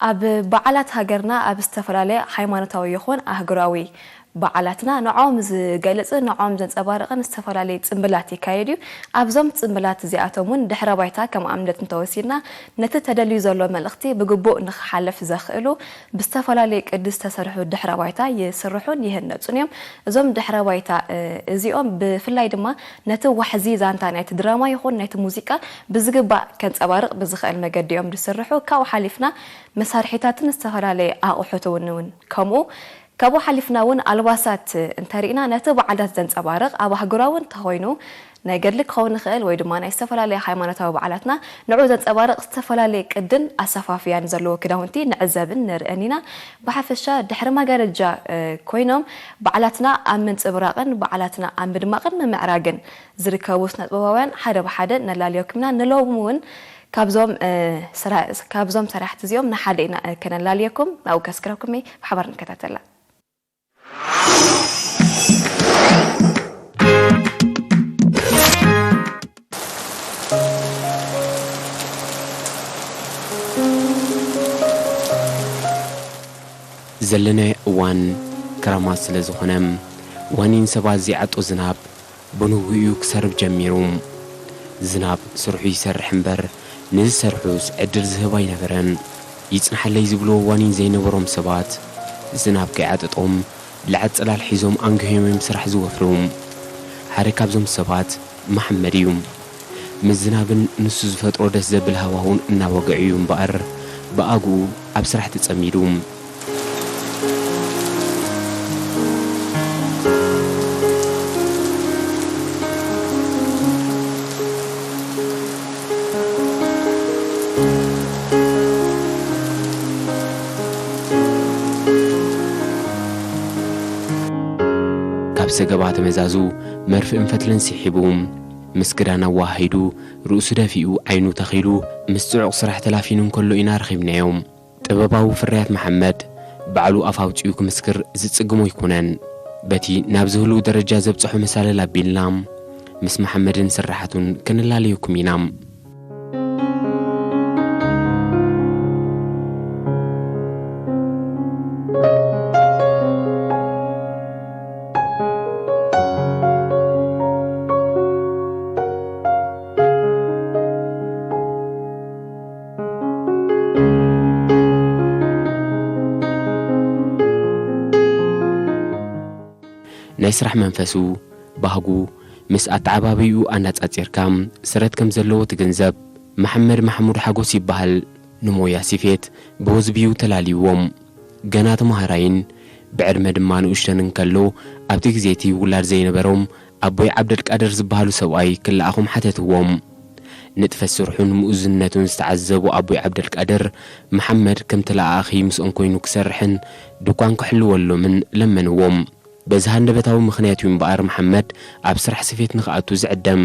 ኣብ በዓላት ሃገርና ኣብ ዝተፈላለየ ሃይማኖታዊ ይኹን ኣህጉራዊ በዓላትና ንዕኦም ዝገልጽን ንዕኦም ዘንጸባርቕን ዝተፈላለየ ጽምብላት ይካየድ እዩ። ኣብዞም ጽምብላት እዚኣቶም እውን ድሕረ ባይታ ከም ኣብነት እንተወሲድና ነቲ ተደልዩ ዘሎ መልእኽቲ ብግቡእ ንኽሓልፍ ዘኽእሉ ብዝተፈላለየ ቅዲ ዝተሰርሑ ድሕረ ባይታ ይስርሑን ይህነጹን እዮም። እዞም ድሕረ ባይታ እዚኦም ብፍላይ ድማ ነቲ ዋሕዚ ዛንታ ናይቲ ድራማ ይኹን ናይቲ ሙዚቃ ብዝግባእ ከንጸባርቕ ብዝኽእል መገዲ እዮም ዝስርሑ። ካብኡ ሓሊፍና መሳርሒታትን ዝተፈላለየ ኣቑሑት እውን እውን ከምኡ ካብኡ ሓሊፍና እውን ኣልባሳት እንተሪእና ነቲ በዓላት ዘንጸባርቕ ኣብ ኣህጉራዊ እንተኾይኑ ናይ ገድሊ ክኸውን ይኽእል ወይ ድማ ናይ ዝተፈላለየ ሃይማኖታዊ በዓላትና ንዑ ዘንጸባርቕ ዝተፈላለየ ቅድን ኣሰፋፍያን ዘለዎ ክዳውንቲ ንዕዘብን ንርእን ኢና። ብሓፈሻ ድሕሪ መጋረጃ ኮይኖም በዓላትና ኣብ ምንጽብራቕን በዓላትና ኣብ ምድማቕን ምምዕራግን ዝርከቡ ስነጥበባውያን ሓደ ብሓደ ነላልዮኩም ኢና። ንሎም እውን ካብዞም ስራ- ካብዞም ሰራሕቲ እዚኦም ንሓደ ኢና ከነላልየኩም ናብኡ ከስክረኩም እየ። ብሓባር ንከታተላ። ዘለናዮ እዋን ክረማት ስለ ዝኾነ ዋኒን ሰባት ዘይዓጦ ዝናብ ብንውኡ ክሰርብ ጀሚሩ። ዝናብ ስርሑ ይሰርሕ እምበር ንዝሰርሑስ ዕድል ዝህብ ኣይነበረን። ይጽንሓለይ ዝብልዎ ዋኒን ዘይነበሮም ሰባት ዝናብ ከይዓጠጦም ለዐት ጽላል ሒዞም ኣንግሆም እዮም ስራሕ ዝወፍሩ። ሓደ ካብዞም ሰባት መሓመድ እዩ። ምዝናብን ንሱ ዝፈጥሮ ደስ ዘብል ሃዋሁን እናወግዐ እዩ እምበኣር፣ ብኣግኡ ኣብ ስራሕ ተጸሚዱ። ካብ ሰገባ ተመዛዙ መርፍእን ፈትልን ስሒቡ፣ ምስ ክዳን ኣወሃሂዱ፣ ርእሱ ደፊኡ፣ ዓይኑ ተኺሉ፣ ምስ ጽዑቕ ስራሕ ተላፊኑ እንከሎ ኢና ረኺብናዮ። ጥበባዊ ፍርያት መሓመድ ባዕሉ ኣፍ ኣውጺኡ ክምስክር ዝጽግሞ ኣይኮነን። በቲ ናብዚ ህሉው ደረጃ ዘብጽሖ መሳልል ኣቢልና፣ ምስ መሓመድን ስርሓቱን ከነላለየኩም ኢና። ናይ ስራሕ መንፈሱ፣ ባህጉ፣ ምስ ኣተዓባብይኡ ኣነጻጺርካ ስረት ከም ዘለዎ ትግንዘብ። መሓመድ ማሕሙድ ሓጎስ ይበሃል። ንሞያ ስፌት ብወዝቢኡ ተላልይዎም። ገና ተማሃራይን ብዕድመ ድማ ንኡሽተን እንከሎ፣ ኣብቲ ግዜ እቲ ውላድ ዘይነበሮም ኣቦይ ዓብደልቃድር ዝበሃሉ ሰብኣይ ክለኣኾም ሓተትዎም። ንጥፈት ስርሑን ምኡዝነቱን ዝተዓዘቡ ኣቦይ ዓብደልቃድር፣ መሓመድ ከምቲ ለኣኣኺ ምስኦም ኮይኑ ክሰርሕን ድኳን ክሕልወሎምን ለመንዎም። በዚ ሃንደበታዊ ምኽንያት እዩ እምበኣር መሓመድ ኣብ ስራሕ ስፌት ንኽኣቱ ዝዕደም።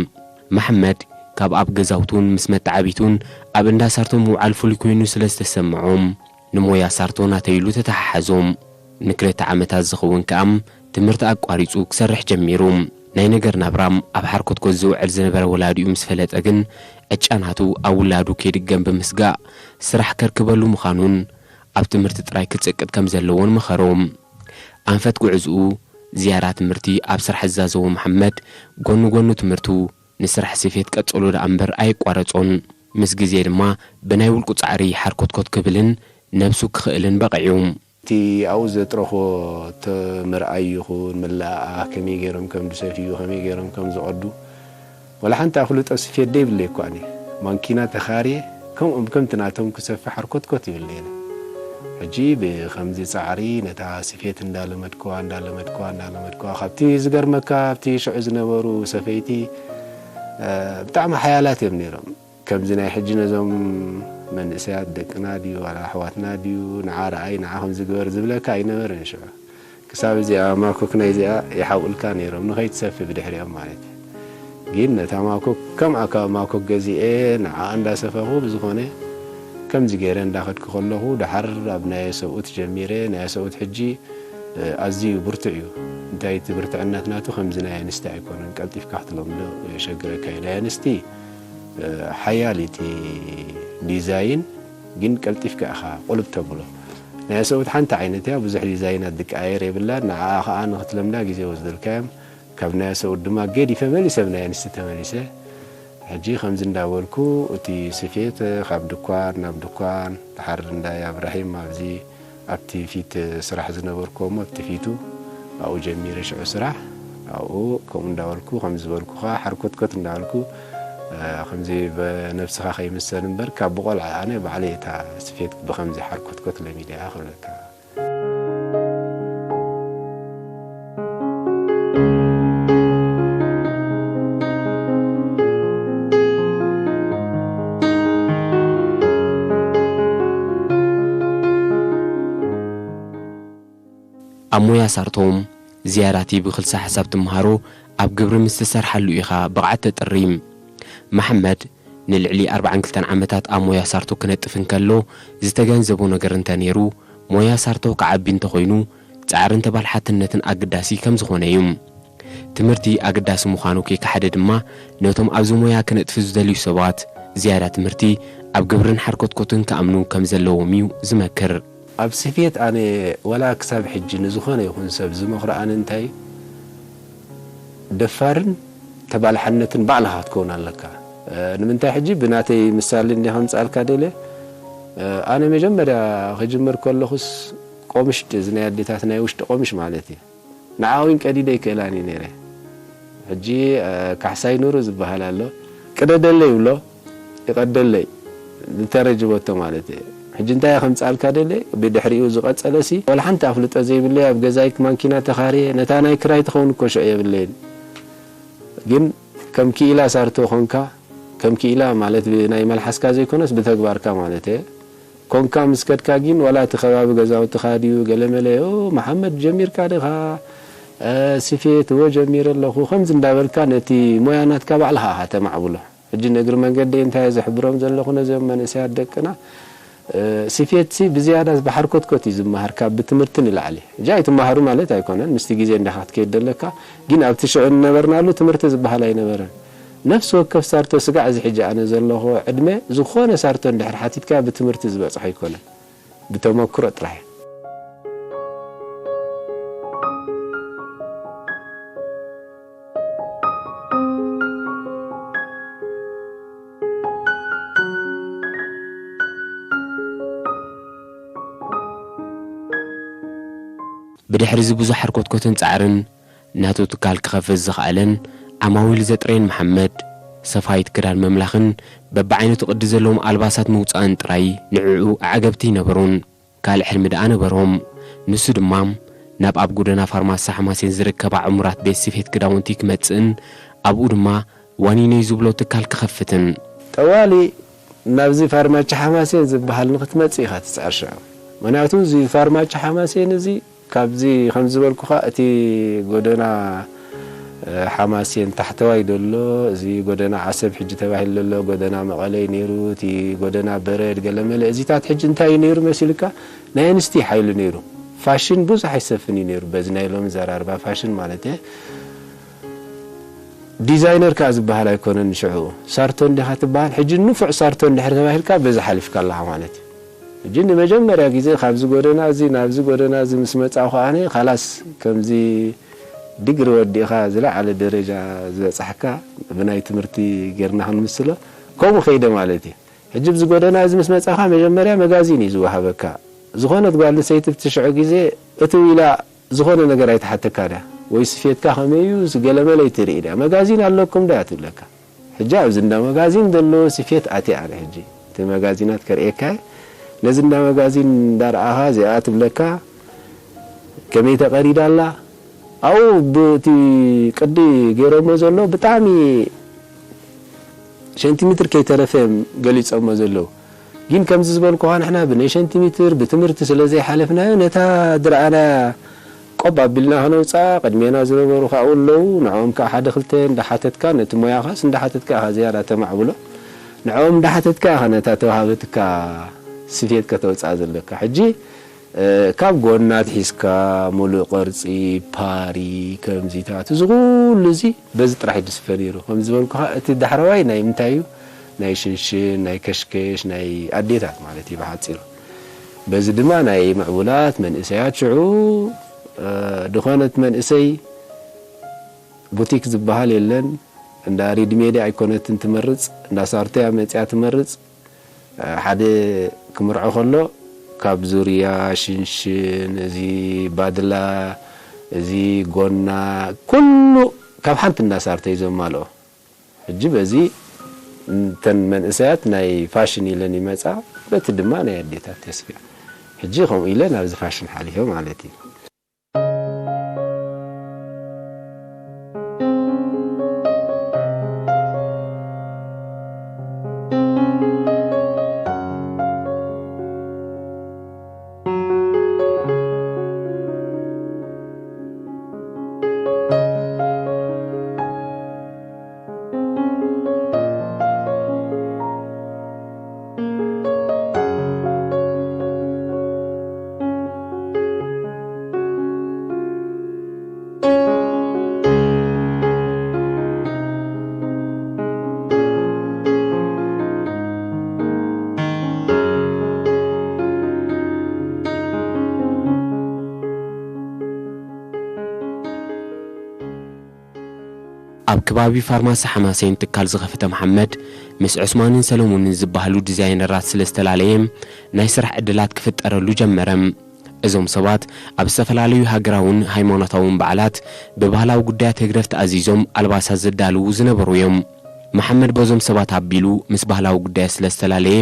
መሓመድ ካብ ኣብ ገዛውቱን ምስ መተዓቢቱን ኣብ እንዳ ሳርቶ ምውዓል ፍሉይ ኮይኑ ስለ ዝተሰምዖ፣ ንሞያ ሳርቶ ናተይ ኢሉ ተተሓሓዞ። ንክልተ ዓመታት ዝኸውን ከኣ ትምህርቲ ኣቋሪጹ ክሰርሕ ጀሚሩ። ናይ ነገር ናብራ ኣብ ሓርኮትኮት ዝውዕል ዝነበረ ወላዲኡ ምስ ፈለጠ ግን፣ ዕጫ ናቱ ኣብ ውላዱ ከይድገም ብምስጋእ፣ ስራሕ ከርክበሉ ምዃኑን ኣብ ትምህርቲ ጥራይ ክጽቅጥ ከም ዘለዎን መኸሮ። ኣንፈት ጉዕዝኡ ዝያዳ ትምህርቲ ኣብ ስራሕ ዝዛዘቦ መሓመድ፣ ጎኒ ጎኒ ትምህርቱ ንስራሕ ስፌት ቀጸሎ ደኣ እምበር ኣየቋረጾን። ምስ ግዜ ድማ ብናይ ውልቁ ጻዕሪ ሓርኮትኮት ክብልን ነብሱ ክኽእልን በቒዑ። እቲ ኣብኡ ዘጥረኹዎ እቲ ምርኣይ ይኹን ምልእኣኽ፣ ከመይ ገይሮም ከም ዝሰፍዩ፣ ከመይ ገይሮም ከም ዝቐዱ፣ ዋላ ሓንቲ ኣፍልጦ ስፌት ደይብለይ እኳ እኔ። ማንኪና ተኻርየ፣ ከምኦም ከምቲ ናቶም ክሰፍሕ ሓርኮትኮት ይብል ነይረ። ሕጂ ብኸምዚ ጻዕሪ ነታ ስፌት እንዳለመድክዋ፣ እንዳለመድክዋ፣ እንዳለመድክዋ፣ ካብቲ ዝገርመካ ኣብቲ ሽዑ ዝነበሩ ሰፈይቲ፣ እ፣ ብጣዕሚ ሓያላት እዮም ነይሮም። ከምዚ ናይ ሕጂ ነዞም መንእሰያት ደቅና ድዩ ዋላ ኣሕዋትና ድዩ ንዓ ረኣይ ንዓ ከምዚ ግበር ዝብለካ ኣይነበረን ሽዑ። ክሳብ እዚኣ ማኮክ ናይ እዚኣ ይሓብኡልካ ነይሮም ንኸይትሰፊ ብድሕሪኦም ማለት እዩ። ግን ነታ ማኮክ ከምኣ ካብ ማኮክ ገዚኤ ንዓ እንዳሰፈኹ ብዝኾነ ከምዚ ገይረ እንዳኸድኩ ከለኹ ደሓር ኣብ ናይ ሰብኡት ጀሚረ ናይ ሰብኡት ሕጂ ኣዝዩ ብርቱዕ እዩ። እንታይ እቲ ብርትዕነት ናቱ ከምዚ ናይ ኣንስቲ ኣይኮነን ቀልጢፍካ ክትለምዶ የሸግረካ እዩ። ናይ ኣንስቲ ሓያል እቲ ዲዛይን ግን ቀልጢፍካ ኢኻ ቁልብ ተብሎ። ናይ ሰብኡት ሓንቲ ዓይነት እያ፣ ብዙሕ ዲዛይናት ዝቀያየር የብላን። ንዓኣ ኸኣ ንኽትለምዳ ግዜ ወስደልካ እዮም። ካብ ናይ ሰብኡት ድማ ገዲፈ መሊሰ ኣብ ናይ ኣንስቲ ተመሊሰ። ሕጂ ከምዚ እንዳበልኩ እቲ ስፌት ካብ ድኳን ናብ ድኳን፣ ድሓር እንዳ ኣብራሂም ኣብዚ ኣብቲ ፊት ስራሕ ዝነበርኩ እሞ ኣብቲ ፊቱ ኣብኡ ጀሚረ ሽዑ ስራሕ። ኣብኡ ከምኡ እንዳበልኩ ከምዚ ዝበልኩኻ ሓርኮትኮት እንዳበልኩ፣ እ፣ ከምዚ ብነብስኻ ከይምሰል እምበር ካብ ብቆልዓ ኣነ ባዕለይ እታ ስፌት ብኸምዚ ሓርኮትኮት ለሚደያ ክብለካ። ኣብ ሞያ ሳርቶም ዝያዳቲ ብክልሳ ሓሳብ ትምሃሮ፣ ኣብ ግብሪ ምስ ትሰርሓሉ ኢኻ ብቕዓት ተጥሪ። መሓመድ ንልዕሊ ኣርባዓን ክልተን ዓመታት ኣብ ሞያ ሳርቶ ክነጥፍ እንከሎ ዝተገንዘቦ ነገር እንተ ነይሩ፣ ሞያ ሳርቶ ክዓቢ እንተኾይኑ፣ ጻዕርን ተባልሓትነትን ኣገዳሲ ከም ዝኾነ እዩ። ትምህርቲ ኣገዳሲ ምዃኑ ከይከሓደ ድማ፣ ነቶም ኣብዚ ሞያ ክነጥፉ ዝደልዩ ሰባት፣ ዝያዳ ትምህርቲ ኣብ ግብርን ሓርኮትኮትን ክኣምኑ ከም ዘለዎም እዩ ዝመክር። ኣብ ስፌት ኣነ ወላ ክሳብ ሕጂ ንዝኾነ ይኹን ሰብ ዝመኽሮ ኣነ እንታይ፣ ደፋርን ተባላሓነትን ባዕልኻ ክትከውን ኣለካ። እ፣ ንምንታይ ሕጂ ብናተይ ምሳሌ እንደ ከምጽኣልካ ደለ፣ እ፣ ኣነ መጀመርያ ክጅምር ከለኹስ ቆምሽ፣ እዚ ናይ ኣዴታት ናይ ውሽጢ ቆምሽ ማለት እዩ። ንዓ እውን ቀዲደ ይክእላን እዩ ነይረ። ሕጂ፣ እ፣ ካሕሳይ ኑሩ ዝበሃል ኣሎ። ቅደደለይ ይብሎ፣ ይቐደለይ፣ ዝተረጅበቶ ማለት እዩ። ሕጂ እንታይ እየ ከምጽኣልካ ደለ፣ ብድሕሪኡ ዝቐጸለሲ፣ ወላ ሓንቲ ኣፍልጦ ዘይብለይ፣ ኣብ ገዛይ ማንኪና ተኻርየ፣ ነታ ናይ ክራይ ትኸውን እኮ ሽዑ የብለይን። ግን ከም ክኢላ ሳርቶ ኾንካ፣ ከም ክኢላ ማለት ብናይ መልሓስካ ዘይኮነስ ብተግባርካ ማለት እየ። ኮንካ ምስ ከድካ ግን ዋላ እቲ ከባቢ ገዛውትኻ ድዩ ገለመለ፣ "ኦ፣ መሓመድ ጀሚርካ ዲኻ? እ፣ ስፌት፣ እወ ጀሚረ ኣለኹ" ከምዚ እንዳበልካ ነቲ ሞያ ናትካ ባዕልኻ ኢኻ ተማዕብሎ። ሕጂ ንእግሪ መንገደይ እንታይ እየ ዝሕብሮም ዘለኹ ነዞም መንእሰያት ደቅና፣ እ፣ ስፌትሲ ብዝያዳ ብሓርኮትኮት እዩ ዝመሃር ካብ ብትምህርቲ ንላዕሊ። ሕጂ ኣይትመሃሩ ማለት ኣይኮነን፣ ምስቲ ግዜ እንዳኻ ክትከይድ ደለካ፣ ግን ኣብቲ ሽዑ ዝነበርናሉ ትምህርቲ ዝበሃል ኣይነበረን። ነፍሲ ወከፍ ሳርቶ ስጋዕ እዚ ሕጂ ኣነ ዘለኹ ዕድመ፣ ዝኾነ ሳርቶ እንድሕር ሓቲትካ ብትምህርቲ ዝበጽሖ ኣይኮነን። ብተመክሮ ጥራሕ። ብድሕሪ እዚ ብዙሕ ሓርኮትኮትን ጻዕርን፣ ናቱ ትካል ክኸፍት ዝኸኣለን ዓማዊል ዘጥረየን መሓመድ፣ ሰፋይት ክዳን ምምላኽን በብዓይነቱ ቅዲ ዘለዎም ኣልባሳት ምውጻእን ጥራይ ንዕዑ ኣዕገብቲ ኣይነበሩን። ካልእ ሕልሚ ደኣ ነበሮም። ንሱ ድማ ናብ ኣብ ጎደና ፋርማሲ ሓማሴን ዝርከባ ዕሙራት ቤት ስፌት ክዳውንቲ ክመጽእን ኣብኡ ድማ ዋኒነይ ዝብሎ ትካል ክኸፍትን። ጠዋሊ ናብዚ ፋርማቻ ሓማሴን ዝበሃል ንክትመጽእ ኢኻ ትጽዕር ሽዑ። ምኽንያቱ እዚ ፋርማቻ ሓማሴን እዚ ካብዚ ከም ዝበልኩኻ እቲ ጎደና፣ እ፣ ሓማሴን ታሕተዋይ ዘሎ፣ እዚ ጎደና ዓሰብ ሕጂ ተባሂሉ ዘሎ ጎደና መቐለይ ነይሩ፣ እቲ ጎደና በረድ ገለመለ፣ እዚታት ሕጂ እንታይ እዩ ነይሩ መሲልካ? ናይ ኣንስቲ ሓይሉ ነይሩ። ፋሽን ብዙሕ ኣይሰፍን እዩ ነይሩ፣ በዚ ናይ ሎሚ ዘራርባ ፋሽን ማለት እየ። ዲዛይነር ከኣ ዝበሃል ኣይኮነን ሽዑ። ሳርቶ እንዲኻ ትበሃል። ሕጂ ንፉዕ ሳርቶ እንድሕር ተባሂልካ በዚ ሓሊፍካ ኣለኻ ማለት እዩ። ሕጂ ንመጀመርያ ግዜ ካብዚ ጎደና እዚ ናብዚ ጎደና እዚ ምስ መጻእኹ ኣነ ካላስ ከምዚ ዲግሪ ወዲእኻ ዝለዓለ ደረጃ ዝበጻሕካ ብናይ ትምህርቲ ጌርና ክንምስሎ ከምኡ ከይደ ማለት እዩ። ሕጂ ኣብዚ ጎደና እዚ ምስ መጻኻ መጀመርያ መጋዚን እዩ ዝወሃበካ። ዝኾነት ጓል ኣንስተይቲ ብቲ ሽዑ ግዜ እትው ኢላ ዝኾነ ነገር ኣይትሓተካ ድያ? ወይ ስፌትካ ከመይ እዩ? እዚ ገለመለ ኣይትርኢ ድያ? መጋዚን ኣለኩም ድያ ትብለካ። ሕጂ ኣብዚ እንዳ መጋዚን ዘሎ ስፌት ኣትየ ኣነ ሕጂ። እቲ መጋዚናት ከርእየካ እየ። ነዚ እንዳ መጋዚን እንዳረኣኻ እዚኣ ትብለካ፣ ከመይ ተቐዲዳ ኣላ? ኣብኡ ብቲ ቅዲ ገይሮሞ ዘሎ ብጣዕሚ ሴንቲሜትር ከይተረፈ እዮም ገሊጾሞ ዘለዉ። ግን ከምዚ ዝበልኩኻ ንሕና ብናይ ሴንቲሜትር ብትምህርቲ ስለ ዘይሓለፍናዮ ነታ ዝረኣናያ ቆብ ኣቢልና ከነውጽኣ ቅድሜና ዝነበሩ ካብኡ ኣለዉ። ንዕኦም ከኣ ሓደ ክልተ እንዳሓተትካ ነቲ ሞያኻስ እንዳሓተትካ ኢኻ ዝያዳ ተማዕብሎ። ንዕኦም እንዳሓተትካ ኢኻ ነታ ተዋሃበትካ ስፌት ከተውጽኣ ዘለካ። ሕጂ እ፣ ካብ ጎና ኣትሒዝካ ሙሉእ ቅርጺ፣ ፓሪ፣ ከምዚታት፣ እዚ ኩሉ እዚ በዚ ጥራሕ እዩ ዝስፈ ነይሩ። ከም ዝበልኩኻ፣ እቲ ዳሕረዋይ ናይ ምንታይ እዩ? ናይ ሽንሽን፣ ናይ ከሽከሽ፣ ናይ ኣዴታት ማለት እዩ ብሓጺሩ። በዚ ድማ ናይ ምዕቡላት መንእሰያት ሽዑ፣ እ፣ ድኾነት መንእሰይ ቡቲክ ዝበሃል የለን። እንዳ ሪድሜድ ኣይኮነትን ትመርጽ፣ እንዳ ሳርቶያ መጽያ ትመርጽ። እ፣ ሓደ ክምርዖ ከሎ ካብ ዙርያ፣ ሽንሽን፣ እዚ ባድላ፣ እዚ ጎና፣ ኩሉ ካብ ሓንቲ እንዳ ሳርቶይ ዘማልኦ። ሕጂ በዚ እተን መንእሰያት ናይ ፋሽን ኢለን ይመጻ፣ በቲ ድማ ናይ ኣዴታት ተስፊያ። ሕጂ ከምኡ ኢለ ናብዚ ፋሽን ሓሊፈ ማለት እዩ። ኣብ ከባቢ ፋርማሲ ሓማሴን ትካል ዝኸፈተ መሓመድ፣ ምስ ዑስማንን ሰለሙንን ዝበሃሉ ዲዛይነራት ስለ ዝተፈላለየ፣ ናይ ስራሕ ዕድላት ክፍጠረሉ ጀመረ። እዞም ሰባት ኣብ ዝተፈላለዩ ሃገራውን ሃይማኖታውን በዓላት ብባህላዊ ጉዳያት ህግደፍ ተኣዚዞም ኣልባሳት ዘዳልዉ ዝነበሩ እዮም። መሓመድ በዞም ሰባት ኣቢሉ ምስ ባህላዊ ጉዳያት ስለ ዝተፈላለየ፣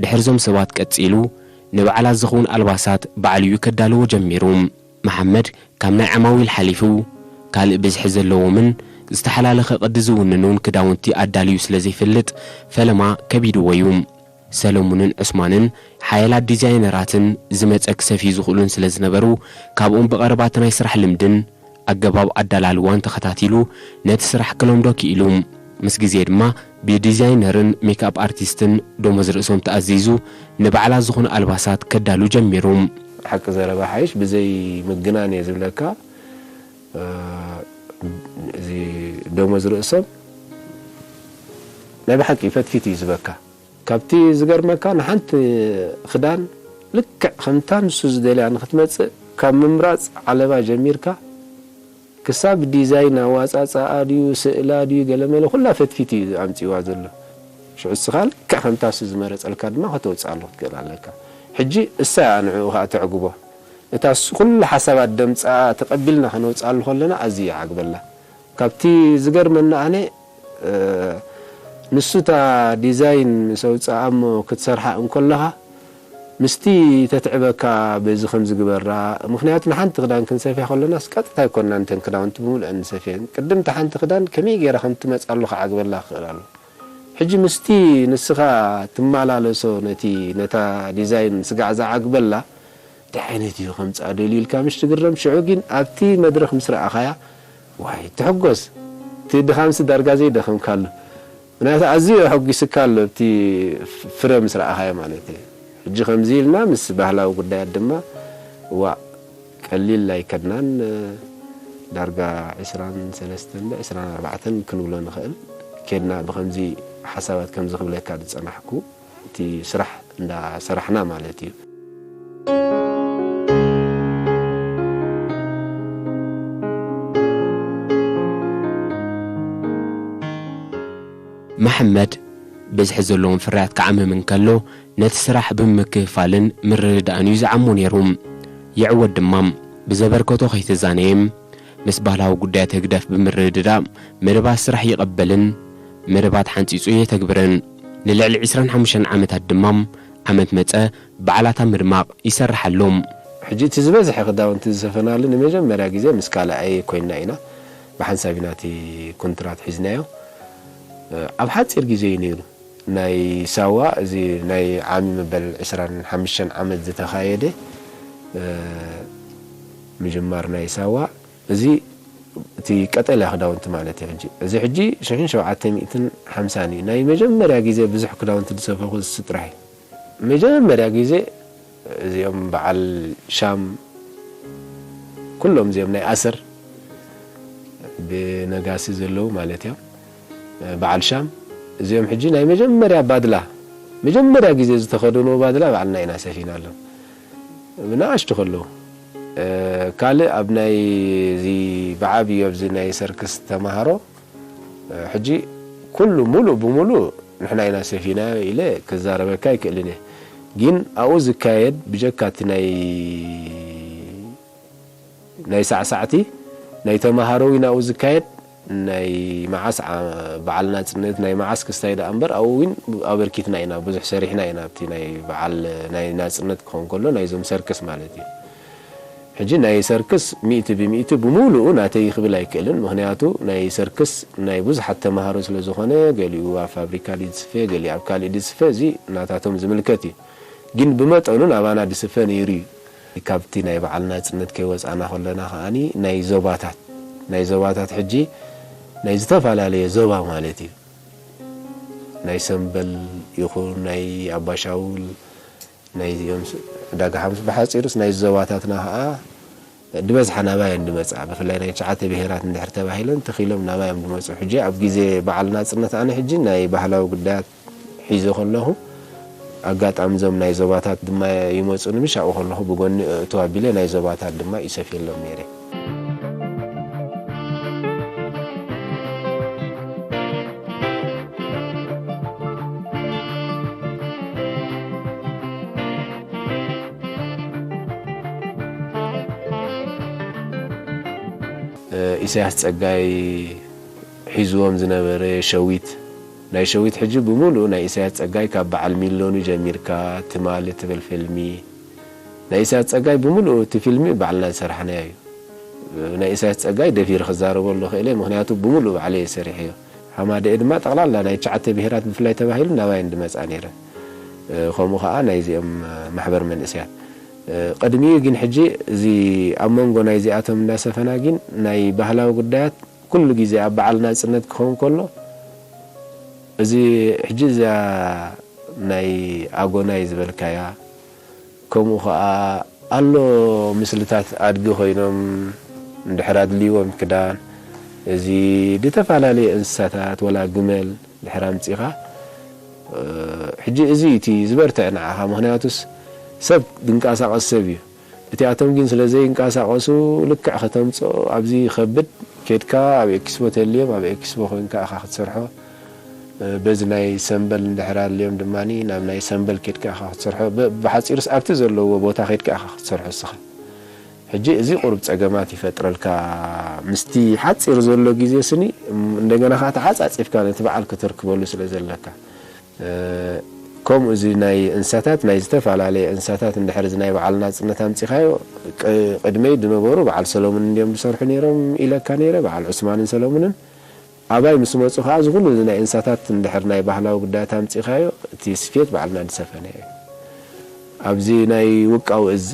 ድሕርዞም ሰባት ቀጺሉ ንበዓላት ዝኸውን ኣልባሳት ባዕሉ እዩ ከዳልዎ ጀሚሩ። መሓመድ ካብ ናይ ዓማዊል ሓሊፉ፣ ካልእ ብዝሒ ዘለዎምን ዝተሓላለኸ ቅዲ ዝውንኑን ክዳውንቲ ኣዳልዩ ስለ ዘይፈልጥ፣ ፈለማ ከቢድዎ እዩ። ሰለሙንን ዑስማንን ሓያላት ዲዛይነራትን ዝመጸ ክሰፍዩ ዝኽእሉን ስለ ዝነበሩ፣ ካብኦም ብቐረባ እቲ ናይ ስራሕ ልምድን ኣገባብ ኣዳላልዋን ተኸታቲሉ፣ ነቲ ስራሕ ክለምዶ ክኢሉ። ምስ ግዜ ድማ ብዲዛይነርን ሜክኣፕ ኣርቲስትን ደሞዝ ርእሶም ተኣዚዙ፣ ንበዓላት ዝኾኑ ኣልባሳት ከዳሉ ጀሚሩ። ሓቂ ዘረባ ሓይሽ ብዘይ ምግናን እየ ዝብለካ፣ እ፣ እዚ ደሞዝ ርእሶም ናይ ብሓቂ ፈትፊት እዩ ዝበካ። ካብቲ ዝገርመካ ንሓንቲ ክዳን ልክዕ ከምታ ንሱ ዝደልያ ንክትመጽእ ካብ ምምራጽ ዓለባ ጀሚርካ ክሳብ ዲዛይን ኣዋጻጻኣ ድዩ ስእላ ድዩ ገለመለ ኩላ ፈትፊት እዩ ኣምጺዋ ዘሎ። ሽዑ እስኻ ልክዕ ከምታ እሱ ዝመረጸልካ ድማ ከተውጽኣሉ ክትክእል ኣለካ። ሕጂ እሳ እያ ንዕኡ ኸኣ ተዕግቦ። እታ እሱ ኩሉ ሓሳባት ደምጻኣ ተቐቢልና ከነውጽኣሉ ከለና ኣዝዩ ይዓግበላ። ካብቲ ዝገርመኒ ኣነ፣ እ፣ ንሱ እታ ዲዛይን ምስ ኣውጽኣ እሞ ክትሰርሓ እንከለኻ፣ ምስቲ ተትዕበካ በዚ ከምዚ ግበራ። ምኽንያቱ ንሓንቲ ክዳን ክንሰፍያ ከለናስ ቀጥታ ኣይኮንና እንተን ክዳውንቲ ብምሉአን ንሰፍየን። ቅድም እታ ሓንቲ ክዳን ከመይ ገይራ ከም ትመጽኣሉ ክዓግበላ ክኽእል ኣሎ። ሕጂ ምስቲ ንስኻ ትመላለሶ ነቲ፣ ነታ ዲዛይን ስጋዕ ዝዓግበላ፣ እንታይ ዓይነት እዩ ከምጽኣ ደልዩ ኢልካ ምሽ ትግረም። ሽዑ ግን ኣብቲ መድረኽ ምስ ረኣኻያ፣ ዋይ፣ ትሕጎስ። እቲ ድኻምሲ ዳርጋ ዘይደኸምካ ኣሎ። ምክንያቱ ኣዝዩ ኣሐጒስካ ኣሎ፣ እቲ ፍረ ምስ ረኣኻዮ ማለት እዩ። ሕጂ ከምዚ ኢልና ምስ ባህላዊ ጉዳያት ድማ፣ ዋእ፣ ቀሊል ኣይከድናን። ዳርጋ ዕስራን ሰለስተን ዶ ዕስራን ኣርባዕተን ክንብሎ ንኽእል። ኬድና ብኸምዚ ሓሳባት ከምዚ ክብለካ ዝጸናሕኩ፣ እቲ ስራሕ እንዳሰራሕና ማለት እዩ። መሓመድ ብዝሒ ዘለዎም ፍርያት ክዓምም እንከሎ፣ ነቲ ስራሕ ብምክፍፋልን ምርድዳእን እዩ ዝዓሞ ነይሩ። ይዕወት ድማ፣ ብዘበርከቶ ከይተዛነየ፣ ምስ ባህላዊ ጉዳያት ህግደፍ ብምርድዳእ፣ መደባት ስራሕ ይቐበልን መደባት ሓንጺጹ የተግብርን። ንልዕሊ ዕስራን ሓሙሽተን ዓመታት ድማ፣ ዓመት መጸ በዓላት ኣብ ምድማቕ ይሰርሕ ኣሎ። ሕጂ እቲ ዝበዝሐ ክዳውንቲ ዝሰፈናሉ ንመጀመርያ ግዜ ምስ ካልኣይ ኮይንና ኢና። ብሓንሳብ ኢና እቲ ኮንትራት ሒዝናዮ። ኣብ ሓጺር ግዜ እዩ ነይሩ። ናይ ሳዋ፣ እዚ ናይ ዓሚ መበል ዕስራን ሓሙሽተን ዓመት ዝተኻየደ፣ እ፣ ምጅማር ናይ ሳዋ፣ እዚ እቲ ቀጠልያ ክዳውንቲ ማለት እዩ። ሕጂ፣ እዚ ሕጂ ሽሕን ሸውዓተ ሚእትን ሓምሳን እዩ። ናይ መጀመርያ ግዜ ብዙሕ ክዳውንቲ ዝሰፈኹ እሱ ጥራሕ እዩ። መጀመርያ ግዜ እዚኦም በዓል ሻም፣ ኩሎም እዚኦም ናይ ኣሰር ብነጋሲ ዘለዉ ማለት እዮም። በዓል ሻም፣ እዚኦም ሕጂ ናይ መጀመርያ ባድላ፣ መጀመርያ ግዜ ዝተኸደንዎ ባድላ ባዕልና ኢና ሰፊናሎም። ንኣሽቱ ከለዉ። እ፣ ካልእ ኣብ ናይ እዚ ብዓብዩ ኣብዚ ናይ ሰርክስ ተማሃሮ፣ እ፣ ሕጂ ኩሉ ሙሉእ ብሙሉእ ንሕና ኢና ሰፊናዮ ኢለ ክዛረበካ ኣይክእልን እየ። ግን ኣብኡ ዝካየድ ብጀካ እቲ ናይ ናይ ሳዕሳዕቲ ናይ ተማሃሮ እውን ኣብኡ ዝካየድ ናይ መዓስ ዓ-፣ በዓል ናጽነት ናይ መዓስ ክስታይ ደኣ እምበር ኣብኡ እውን ኣበርኪትና ኢና፣ ብዙሕ ሰሪሕና ኢና ኣብቲ ናይ በዓል ናይ ናጽነት ክኸውን ከሎ ናይዞም ሰርክስ ማለት እዩ። ሕጂ ናይ ሰርክስ ሚእቲ ብሚእቲ ብምሉኡ ናተይ ክብል ኣይክእልን፣ ምኽንያቱ ናይ ሰርክስ ናይ ብዙሓት ተማሃሮ ስለ ዝኾነ፣ ገሊኡ ኣብ ፋብሪካ ድዩ ዝስፈ፣ ገሊኡ ኣብ ካልእ ድዩ ዝስፈ፣ እዚ ናታቶም ዝምልከት እዩ። ግን ብመጠኑ ናባና ድስፈ ነይሩ እዩ። ካብቲ ናይ በዓል ናጽነት ከይወጻና ከለና ከኣኒ ናይ ዞባታት፣ ናይ ዞባታት ሕጂ ናይ ዝተፈላለየ ዞባ ማለት እዩ። ናይ ሰምበል ይኹን ናይ ኣባሻውል፣ ናይ እዚኦም ስ-፣ ዕዳጋ ሓሙስ ብሓጺሩስ ናይ ዞባታትና ከኣ ድበዝሓ ናባየን ድመጽኣ፣ ብፍላይ ናይ ትሽዓተ ብሄራት እንድሕር ተባሂለን ተኺሎም ናባየን ድመጹ። ሕጂ ኣብ ግዜ በዓል ናጽነት ኣነ ሕጂ ናይ ባህላዊ ጉዳያት ሒዘ ከለኹ፣ ኣጋጣሚ እዞም ናይ ዞባታት ድማ ይመጹኒ፣ ምሽ ኣብኡ ከለኹ ብጎኒ እእትው ኣቢለ ናይ ዞባታት ድማ ይሰፍየሎም ነይረ። ኢሳያስ ጸጋይ ሒዝዎም ዝነበረ ሸዊት፣ ናይ ሸዊት ሕጂ ብምሉኡ ናይ ኢሳያስ ጸጋይ ካብ በዓል ሚሎኑ ጀሚርካ፣ ትማሊ ትብል ፊልሚ፣ ናይ ኢሳያስ ጸጋይ ብምሉኡ እቲ ፊልሚ ባዕልና ዝሰራሕናዮ እዩ። ናይ ኢሳያስ ጸጋይ ደፊረ ክዛረበሉ ክእል እየ፣ ምኽንያቱ ብምሉኡ ባዕለይ እየ ሰሪሐዮ። ሃማደኤ ድማ ጠቕላላ ናይ ትሽዓተ ብሄራት ብፍላይ ተባሂሉ ናባይ እንድመጻ ነይረ። ከምኡ ኸኣ ናይዚኦም ማሕበር መንእሰያት። ቅድሚኡ ግን ሕጂ እዚ ኣብ መንጎ ናይዚኣቶም እንዳሰፈና ግን ናይ ባህላዊ ጉዳያት ኩሉ ግዜ ኣብ በዓል ናጽነት ክኸውን ከሎ፣ እዚ ሕጂ እዛ ናይ ኣጎናይ ዝበልካያ፣ ከምኡ ኸኣ ኣሎ ምስልታት ኣድጊ ኮይኖም፣ እንድሕር ኣድልይዎም ክዳን፣ እዚ ዝተፈላለየ እንስሳታት፣ ወላ ግመል ድሕር ኣምጺኻ፣ እ፣ ሕጂ እዚ እቲ ዝበርትዕ ንዓኻ። ምኽንያቱስ ሰብ ድንቀሳቐስ ሰብ እዩ። እቲኣቶም ግን ስለ ዘይንቀሳቐሱ፣ ልክዕ ከተምጽኦ ኣብዚ ይኸብድ። ኬድካ ኣብ ኤክስፖ ተልዮም፣ ኣብ ኤክስፖ ኮይንካ ኢኻ ክትሰርሖ። እ፣ በዚ ናይ ሰምበል እንድሕር ኣልዮም ድማኒ ናብ ናይ ሰምበል ኬድካ ኢኻ ክትሰርሖ። ብ-፣ ብሓጺሩስ ኣብቲ ዘለዎ ቦታ ኬድካ ኢኻ ክትሰርሖ እስኻ። ሕጂ እዚ ቁሩብ ጸገማት ይፈጥረልካ። ምስቲ ሓጺር ዘሎ ግዜ ስኒ፣ እም፣ እንደገና ኸኣ ተዓጻጺፍካ ነቲ በዓል ክትርክበሉ ስለ ዘለካ። እ፣ ከምኡ እዚ ናይ እንስሳታት፣ ናይ ዝተፈላለየ እንስሳታት እንድሕር እዚ ናይ በዓል ናጽነት ኣምጺኻዮ፣ ቅ-፣ ቅድመይ ዝነበሩ በዓል ሰሎሙን እንድዮም ዝሰርሑ ነይሮም ኢለካ ነይረ፣ በዓል ዑስማንን ሰሎሙንን። ኣባይ ምስ መጹ ኸኣ እዚ ኩሉ እዚ ናይ እንስሳታት እንድሕር ናይ ባህላዊ ጉዳያት ኣምጺኻዮ፣ እቲ ስፌት በዓልና ዝሰፈነ እዩ። ኣብዚ ናይ ውቃዊ እዚ፣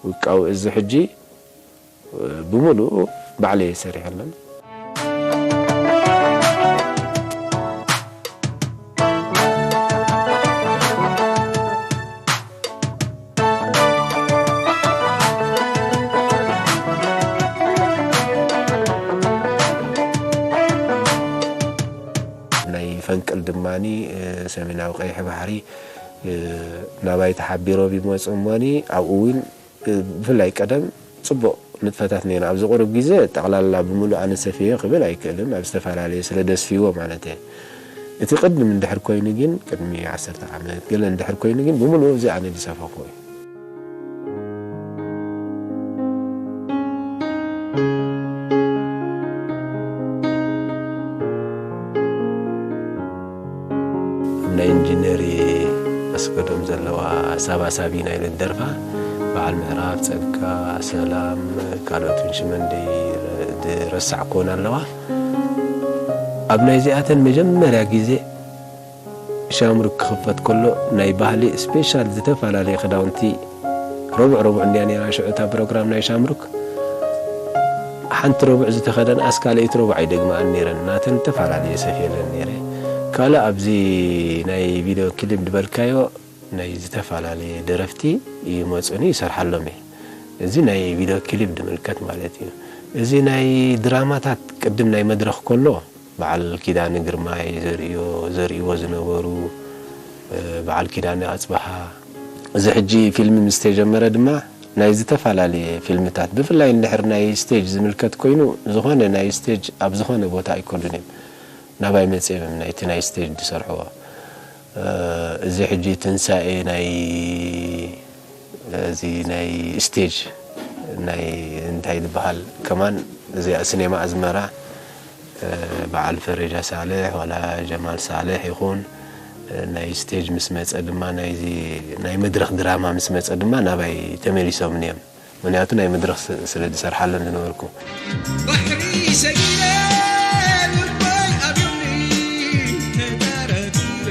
ውቃዊ እዚ ሕጂ ብምሉኡ ባዕለይ እየ ሰሪሐለን። ናይ ፈንቅል ድማኒ፣ እ፣ ሰሜናዊ ቀይሕ ባሕሪ፣ እ፣ ናባይ ተሓቢሮም ይመጹ እሞኒ፣ ኣብኡ እውን፣ እ፣ ብፍላይ ቀደም ጽቡቕ ንጥፈታት ነይሩ። ኣብዚ ቁሩብ ግዜ ጠቕላላ ብምሉእ ኣነ ሰፍየ ክብል ኣይክእልን፣ ኣብ ዝተፈላለየ ስለ ደስፍይዎ ማለት እየ። እቲ ቅድም እንድሕር ኮይኑ ግን፣ ቅድሚ ዓሰርተ ዓመት ገለ እንድሕር ኮይኑ ግን፣ ብምሉኡ እዚ ኣነ ዝሰፈኹ እዩ። ኣብ ናይ ኢንጂነር ኣስገዶም ዘለዋ ሳባ ሳቢ ናይ ኢለን ደርፋ፣ በዓል ምዕራብ፣ ጸጋ፣ ሰላም፣ ካልኦትን ሽመን ደይ-፣ ዝረሳዕኩወን ኣለዋ። ኣብ ናይዚኣተን መጀመርያ ግዜ ሻምሩክ ክኽፈት ከሎ ናይ ባህሊ ስፔሻል ዝተፈላለየ ክዳውንቲ ረቡዕ ረቡዕ እንድያ ነይራ ሽዑ እታ ፕሮግራም ናይ ሻምሩክ። ሓንቲ ረቡዕ ዝተኸደንኣስ ካልኣይቲ ረቡዕ ኣይደግምኣን ነይረን። ናተን ዝተፈላለየ ሰፍየለን ነይረ። ካልእ ኣብዚ ናይ ቪድዮ ክሊፕ ዝበልካዮ ናይ ዝተፈላለየ ደረፍቲ ይመጹኒ ይሰርሓሎም እየ። እዚ ናይ ቪድዮ ክሊፕ ዝምልከት ማለት እዩ። እዚ ናይ ድራማታት ቅድም ናይ መድረኽ ከሎ በዓል ኪዳነ ግርማይ ዘርእዮ፣ ዘርእይዎ ዝነበሩ፣ እ፣ በዓል ኪዳነ ኣጽብሃ። እዚ ሕጂ ፊልም ምስ ተጀመረ ድማ ናይ ዝተፈላለየ ፊልምታት፣ ብፍላይ እንድሕር ናይ ስቴጅ ዝምልከት ኮይኑ፣ ዝኾነ ናይ ስቴጅ ኣብ ዝኾነ ቦታ ኣይኮሉን እዮም ናባይ መጺኦም እዮም ናይቲ ናይ ስቴጅ ዝሰርሕዎ። እ፣ እዚ ሕጂ ትንሳኤ ናይ፣ እዚ ናይ ስቴጅ ናይ እንታይ ዝበሃል ከማን፣ እዚኣ ሲኔማ ኣዝመራ፣ እ፣ በዓል ፈረጃ ሳልሕ ዋላ ጀማል ሳልሕ ይኹን፣ እ፣ ናይ ስቴጅ ምስ መጸ ድማ፣ ናይዚ ናይ መድረኽ ድራማ ምስ መጸ ድማ ናባይ ተመሊሶም እዮም። ምኽንያቱ ናይ መድረኽ ስ-፣ ስለ ዝሰርሓለን ዝነበርኩ። ባሕሪ ሰጊረ ልበይ ኣብዩኒ ተጠረጢረ።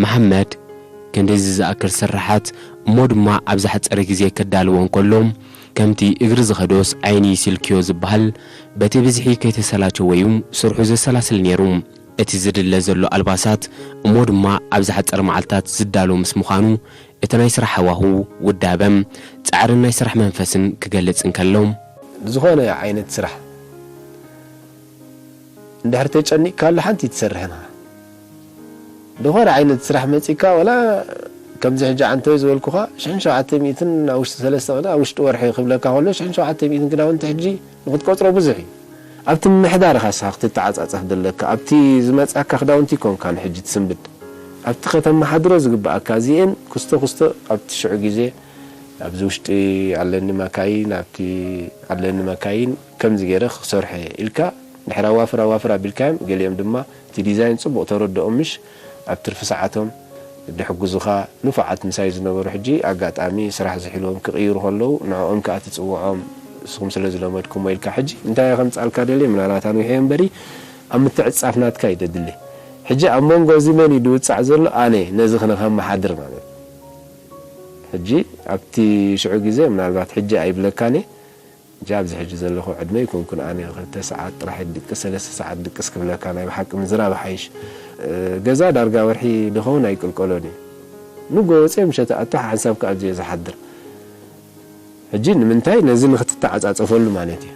መሓመድ ክንድዚ ዝኣክል ስርሓት እሞ ድማ ኣብ ዝሓጸረ ግዜ ከዳልዎ እንከሎ፣ ከምቲ እግሪ ዝኸዶስ ዓይኒ ይስልክዮ ዝበሃል፣ በቲ ብዝሒ ከይተሰላቸወ እዩ ስርሑ ዘሰላስል ነይሩ። እቲ ዝድለ ዘሎ ኣልባሳት እሞ ድማ ኣብ ዝሓጸረ መዓልታት ዝዳሎ ምስ ምዃኑ፣ እቲ ናይ ስራሕ ሃዋሁ፣ ውዳበ፣ ጻዕርን ናይ ስራሕ መንፈስን ክገልጽ እንከሎ፣ ዝኾነ ዓይነት ስራሕ እንድሕር ተጨኒቕካሉ ሓንቲ ትሰርሕን ኢኻ። ዝኾነ ዓይነት ስራሕ መጺእካ፣ ወላ ከምዚ ሕጂ ዓንተወይ ዝበልኩኻ፣ ሽሕን ሸውዓተ ሚእትን ኣብ ውሽጢ ሰለስተ ቅነ፣ ኣብ ውሽጢ ወርሒ ክብለካ ከሎ፣ ሽሕን ሸውዓተ ሚእትን ክዳውንቲ ሕጂ ንኽትቆጽሮ ብዙሕ እዩ። ኣብቲ ምምሕዳር ኢኻ ንስኻ ክትተዓጻጸፍ ዘለካ፣ ኣብቲ ዝመጽኣካ ክዳውንቲ ኣይኮንካን ሕጂ ትስንብድ። ኣብቲ ከተመሓድሮ ዝግብኣካ፣ እዚኤን ክስቶ ክስቶ ኣብቲ ሽዑ ግዜ ኣብዚ ውሽጢ ኣለኒ መካይን፣ ኣብቲ ኣለኒ መካይን ከምዚ ገይረ ክሰርሐ ኢልካ ድሕሪ ኣዋፍር ኣዋፍር ኣቢልካዮም፣ ገሊኦም ድማ እቲ ዲዛይን ጽቡቕ ተረድኦም፣ ምሽ ኣብ ትርፊ ሰዓቶም ድሕግዙኻ ንፉዓት ምሳይ ዝነበሩ፣ ሕጂ ኣጋጣሚ ስራሕ ዝሕልዎም ክቕይሩ ከለዉ ንዕኦም ከኣ ትጽውዖም፣ ንስኹም ስለ ዝለመድኩሞ ኢልካ። ሕጂ እንታይ እየ ከምጻልካ ደልየ፣ ምናልባት ኣንዊሐዮ እምበሪ ኣብ ምትዕጻፍ ናትካ እዩ ደድሊ። ሕጂ ኣብ መንጎ እዚ መን እዩ ድውጻዕ ዘሎ? ኣነ ነዚ ክነኸመሓድር ማለት እዩ። ሕጂ ኣብቲ ሽዑ ግዜ ምናልባት ሕጂ ኣይብለካን እየ። ሕጂ ኣብዚ ሕጂ ዘለኹ ዕድመ ኣይኮንኩን ኣነ ክልተ ሰዓት ጥራሕ ድቅስ፣ ሰለስተ ሰዓት ድቅስ ክብለካ ናይ ብሓቂ ምዝራብ ሓይሽ። እ፣ ገዛ ዳርጋ ወርሒ ድኸውን ኣይቅልቀሎን እዩ። ንጎ ወፅየ ምሸት ኣቶ ሓንሳብ ከኣ ኣብዚ እየ ዝሓድር። ሕጂ ንምንታይ ነዚ ንክትተዓጻጸፈሉ ማለት እዩ።